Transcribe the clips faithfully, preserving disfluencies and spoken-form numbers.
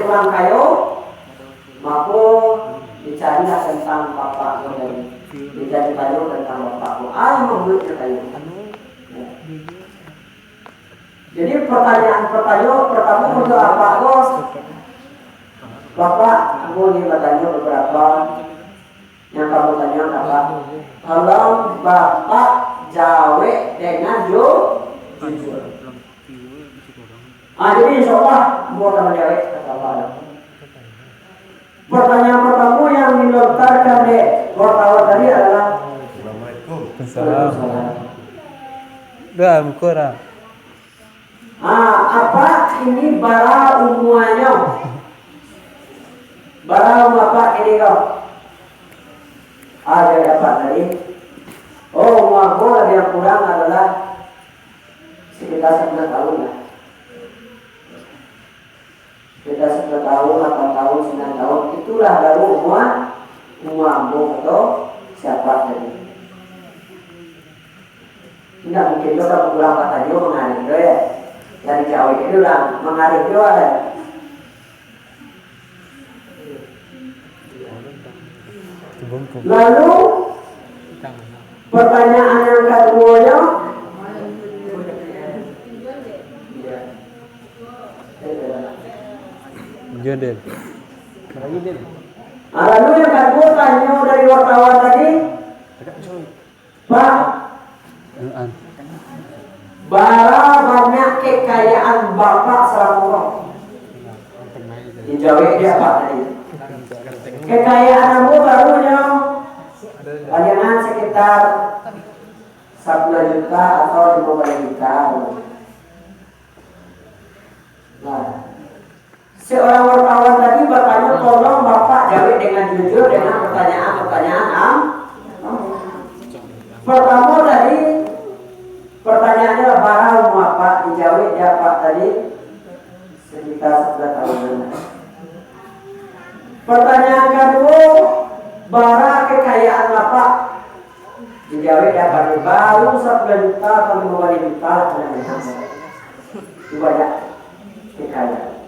urang kayo, mako dicarilah tantang bapak ko tadi. Dicari tayo tantang bapak ko. Ah, mambueknyo kayo. Jadi, pertanyaan pertanyaan pertama untuk apak ko, "Bapak, ambo ingin batanyo beberapa yang kamu tanyakan, Pak. Tolong Bapak jawek dengan ju-, jujur." Ah, jadi insya Allah ambo akan menjawek, kata Bapak. Pertanyaan pertama yang dilontarkan dek wartawan tadi adalah, Assalamualaikum. Waalaikumsalam. Dah, muka dah. Ah, apak ini bara umuanyo? Bara umua apak kini ko? Ah, jawek apak tadi. Oh, umua ambo labiah kurang adalah sekitar sapuluah tahun lah. Sekitar sapuluah tahun, lapan tahun, sambilan tahun. Itulah baru umua, umua ambo, kato si apak tadi. Indak mungkin juo kalau urang batanyo mangareh juo, yo. Dari jauah itu urang mangareh juo, kan. Lalu, pertanyaan yang kaduonyo, Jodel. Ah, lalu yang kaduo, tanyo dari wartawan tadi, Pak, bara banyak kekayaan Bapak salamo ko? Dijawek dek apak tadi. Kekayaan ambo barunyo, palingan sekitar sapuluah juta atau limo baleh juta. Nah, seorang wartawan tadi batanyo, tolong Bapak jawek dengan jujur dengan pertanyaan-pertanyaan am-, pertama tadi, pertanyaannyo lah, bara umua Apak, dijawek dek Apak tadi, sekitar sapuluah tahunan. Pertanyaan kaduo, bara kekayaan Apak? Dijawek dek Apak, baru sapuluah juta atau limo baleh juta lah, banyak. Itu banyak kekayaan.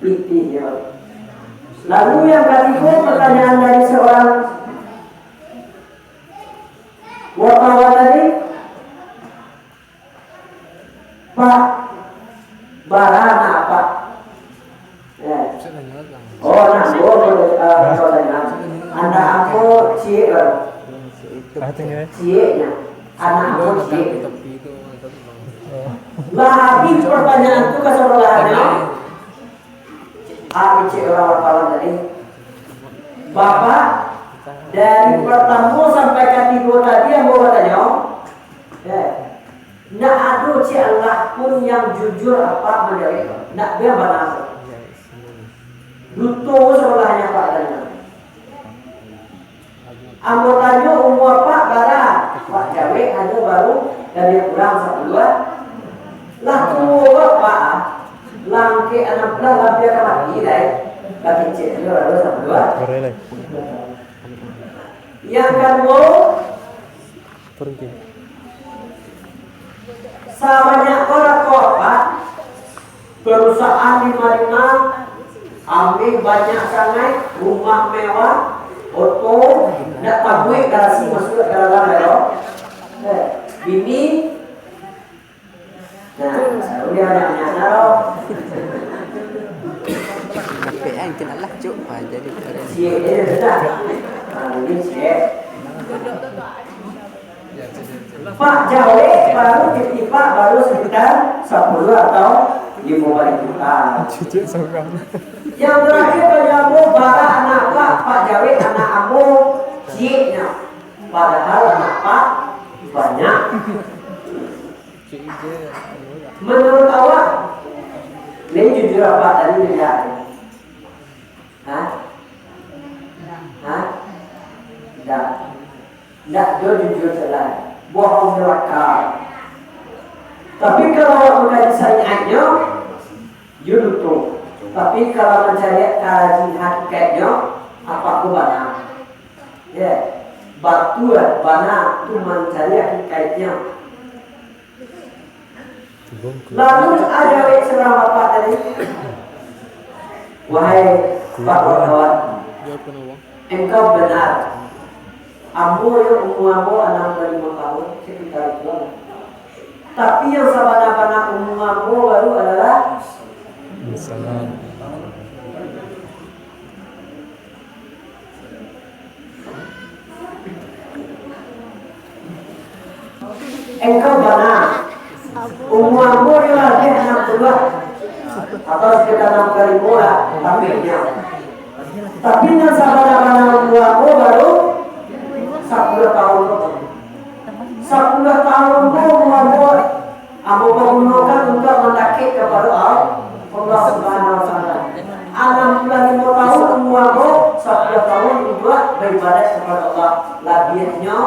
Pitih, yo. Lalu yang katigo, pertanyaan dari seorang wartawan tadi, Pak, bara anak Apak? Ya. Oh, anak ambo, eh, anak ambo ciek baru. Cieknyo. Anak ambo ciek. Lah, habis pertanyaan tu ka sabalahnya. Ah, kecek urang wartawan tadi. Bapak, dari pertamo sampai katigo tadi ambo batanyo, eh, ndak ado ciek alah pun yang jujur Apak manjawek, ndak ado yang bana. Duto sabalahnyo Apak tadi. Ambo tanyo, umua Apak bara? Apak jawek, hanyo baru labiah kurang sapuluah. Lah tuo Apak, ah. Langkek anam belas labiah ka mati lai. Lah kecek juo baru sapuluah. Yang kaduo, sabanyak ko lah ko Apak, perusahaan di Madinah, ameh banyak sangaik, rumah mewah, oto, ndak tabuek garasi masuak ka dalam, yo. Eh, bini, nah, udah banyak-banyak, yo. Tapi yang kena lah, cuk, ah, jadi keren. Ciek je dah. Ah, ini ciek. Pak jawek baru titipak baru sekitar sapuluah atau limo baleh juta. Cicik sorang. Yang terakhir, tanya ambo, bara anak Pak? Pak jawek, anak ambo cieknyo. Padahal anak Pak banyak. Menurut awak, ni jujur Apak tadi tidak? Hah? Hah? Ndak. Ndak, yo jujur salah. Bohong belaka. Tapi kalau awak mangkaji syariatnyo, yo duto. Tapi kalau mancari kaji hakikatnyo, Apak ko bana. Ya, batua, bana tu mancari hakikatnyo. Lalu, a jawek surang Bapak tadi. Wahai Pak wartawan, engkau benar. Ambo yo umua ambo anam puluah limo tahun, sekitar itu lah. Tapi yang sabana-bana umua ambo baru adalah Engkau bana, umua ambo yo labiah anam puluah, atau sekitar anam puluah limo lah, tapi nyo. Tapi nan sabana-bana umua ambo baru sapuluah tahun ko. Sapuluah tahun ko umua ambo ambo pagunokan untuak mandakek kapado Allah, Allah Subhanahu wa Taala. Anam puluah limo tahun umua ambo, sapuluah tahun untuak baibadat kapado Allah. Labiahnyo,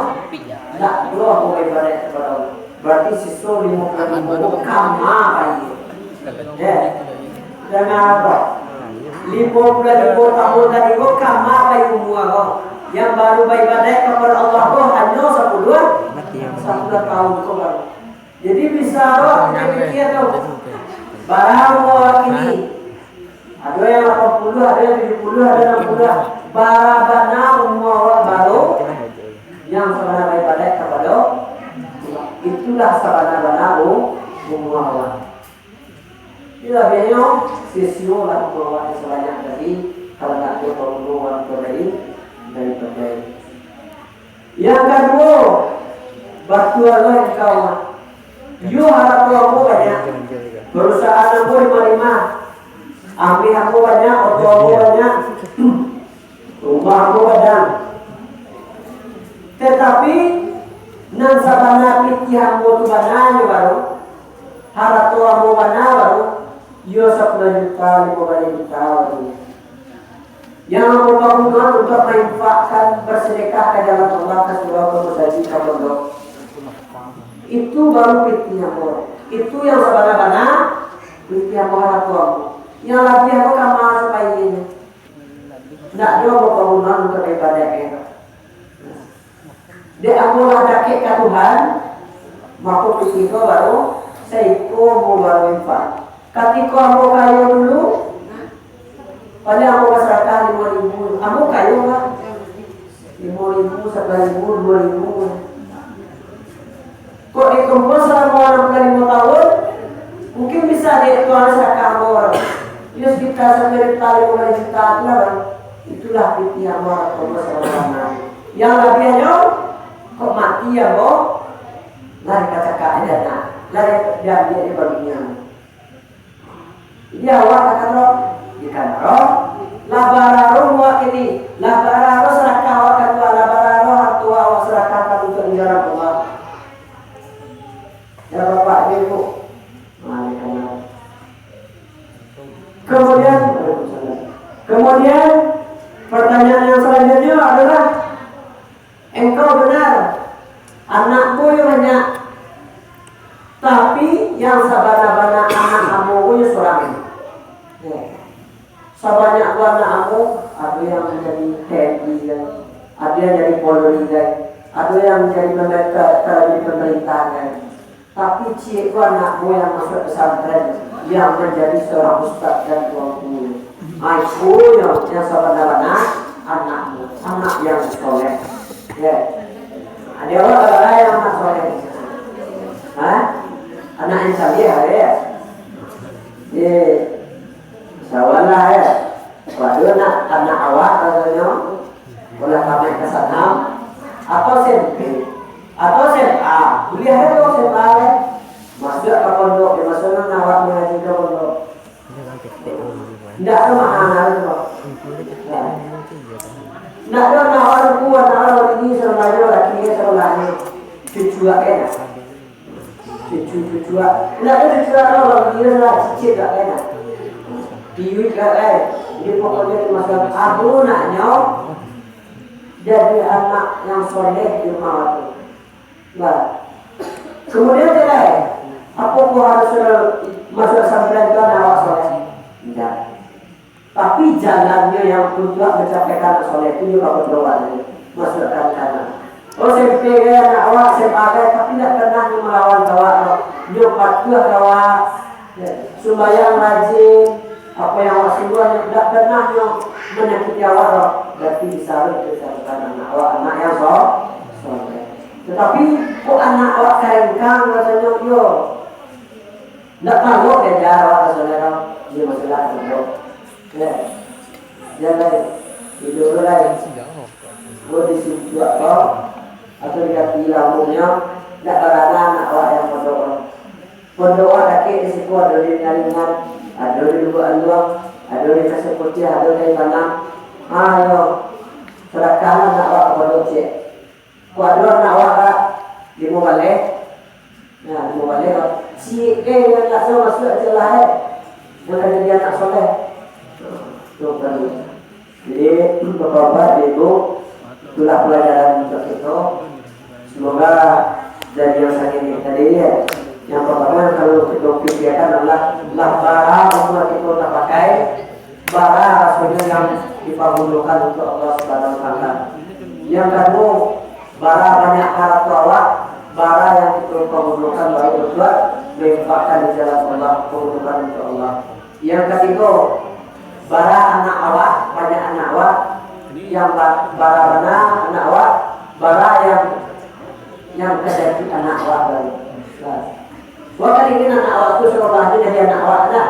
ndak juo ambo baibadat kapado Allah. Barati siso limo puluah limo ko kama pai. Ya. Danga apo? Limo puluah limo tahun tadi ko kama pai umua ko. Yang baru baibadat kapado Allah ko hanyo sapuluah, sapuluah tahun ko baru. Jadi, bisa awak pikia-pikia tu, bara umua awak kini? Ado yang lapan puluah, ado yang tujuah puluah, ado yang anam puluah. Bara bana umua awak baru yang sabana baibadat kapado Allah. Itulah sabana-bana u-, umua awak. Jadi, labiahnyo sisio lah umua awak yang sabanyak tadi, kalau nak jo pangulu wan dari, dari pandai. Yang kaduo, batualah engkau, Mak. Yo, harato ambo banyak, parusahaan ambo rimah-rimah, ameh ambo banyak, oto ambo banyak, rumah ambo gadang. Tatapi, nan sabana pitih ambo tu bananyo baru, harato ambo bana baru, yo sapuluah juta, limo baleh juta baru. Yang ambo pagunoan untuak mainfakkan, basadakah ka jalan Allah, ka surau, ka musajik, ka pondok. Itu baru pitih ambo. Itu yang sabana-bana pitih ambo, harato ambo. Yang labiah ko kama sapainyo. Ndak ado ambo pagunoan untuak ibadat. Dek ambo lah dakek ka Tuhan, mako kutiko baru saiko ambo baru infak. Katiko ambo kayo dulu, paling ambo basadakah limo ribu. Ambo kayo, Pak. Limo ribu, sapuluah ribu, duo ribu. Kok dikumpul salamo anam puluah limo tahun, mungkin bisa dek Tuhan sadakah ambo. Yo, sekitar sapuluah juta, limo baleh juta tu lah, Bang. Itulah pitih ambo, ambo sadakah. Yang labiahnyo, kok mati ambo, lah dipacakak dek dana, lah di-, diambiak dek badunia. Jadi awak ka kantor, di kantor, lah bararo muak ini, lah bararo sadakah awak ka Tuhan, lah bararo harato awak sadakah ka untuak di jalan Allah. Ya, Bapak, Ibu. Waalaikumsalam. Kemudian, kemudian, pertanyaan yang selanjutnya adalah, engkau benar, anak ko yo banyak, tapi yang sabana-bana anak ambo ko yo surang. Ya. Sabanyak tu anak ambo, ado yang manjadi T N I kan, ado yang jadi Polri kan, ado yang manjadi pemerintah, kalau jadi pemerintah kan. Tapi ciek tu anak ambo yang masuk pesantren, yang manjadi seorang ustaz dan tuanku. Ah, itu yang, yang sabana-bana anak ambo, anak yang soleh. Ya. Ado awak ado yang anak soleh. Hah? Anak yang saleh, ya. Ya. Sawalah, ya. Pado nak, anak awak, katonyo, ulah tamaik ka sana, atau S M P, atau S M A, kuliah tu S M A, ya. Masuak ka pondok, di masa nan awak mangaji ka pondok. Ndak ado mahal tu, Pak. Ndak ado anak awak tu, anak awak ini, sabananyo laki, sabananyo cucu awak, ya. Cucu-cucu, ah. Ndak ado cucu, ah, urang gilo lah, cicit lah, kan. Piuik lah, kan. Jadi, pokoknyo tu masalah. Aku naknyo jadi anak yang soleh di rumah tu. Nah. Kemudian, kan, apo kok harus masuk pesantren tu anak awak soleh? Ndak. Tapi jalannyo yang untuak mancapaikan anak soleh tu, nyo badoa, masuakkan ka anak. Oh, S M P gai anak awak, S M A gai, tapi ndak pernah nyo malawan ka awak, nyo patuah ka awak, sumbayang rajin, Apo yang awak sungguahnyo indak pernah nyo manyakiti awak doh, berarti disaruik tu dikatokan anak awak, anak yang so-, soleh. Tatapi, kok anak awak karengkang rasonyo, iyo. Indak parlu diaja awak ka soleh doh, iyo masalah ka pondok. Yo. Jan lai. Tidur tu lai. Ko disujuak ko, atau diganti ilmunyo, indak barana anak awak yang pondok ko. Pondok awak dakek di siko, ado di Pinaringan, ado di Lubuak Anduang, ado di Pasir Putiah, ado di Panang. Ayo, sadakahlah anak awak ka pondok ciek. Kok ado anak awak ka limo baleh, nah, limo baleh, ciek, eh, nan langsung masuak ciek lah, eh. Nan ka jadi anak soleh. Tu kan. Jadi, Bapak-bapak, Ibu, itulah pelajaran untuk kita. Semoga jadi yang sangat ini tadi, ya. Yang pertama, kalau kita pikirkan adalah lah bara umur kita tak pakai, bara rasonyo yang dipagunokan untuk Allah Subhanahu wa Taala. Yang kedua, bara banyak harato awak, bara yang kita pagunokan baru berbuat, menginfakkan di jalan Allah, pagunokan untuk Allah. Yang katigo, bara anak awak, banyak anak awak, yang ba-, bara bana anak awak, bara yang, yang ka jadi anak awak baru. Nah, wak kan ingin anak awak tu sarolah jadi anak awak lah.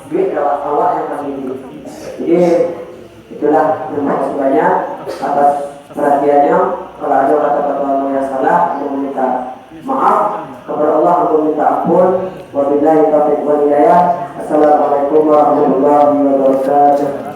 Duit awak, awak yang ka bali. Jadi, itulah, terima kasih banyak atas perhatiannya. Kalau ada kata-kata yang salah, ambo minta maaf. Kepada Allah, ambo minta ampun. Wabillahi taufiq wal hidayah. Assalamualaikum warahmatullahi wabarakatuh.